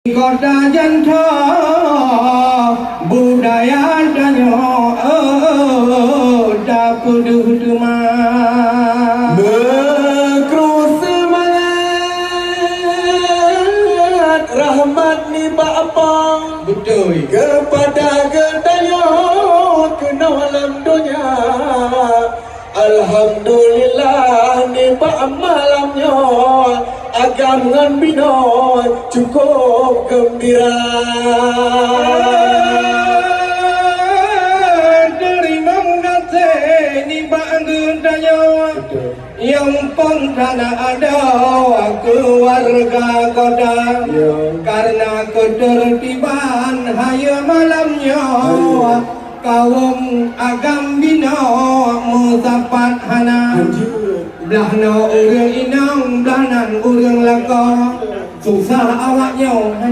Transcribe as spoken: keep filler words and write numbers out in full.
Kota Janto, budaya tanyoe, oh, tapeudeuh teuma. Beukru seumangat rahmat nibak Allah. Beutôi. Keupada geutanyoe keunoe lam donya. Alhamdulillah, nibak malam nyoe, agam ngon binoe cukup geumbira. Teurimong gaséh nibak geutanyoe. Betul. Nyang pong hana adoe keu warga kota. Ya. Karena keuteurtiban hayeue malam nyoe. Hayeue. Kawöm agam binoe meusapat hana. Anjir. Blah noe ureuëng inong, blah nan ureuëng lakoe. Susah awak nyoe.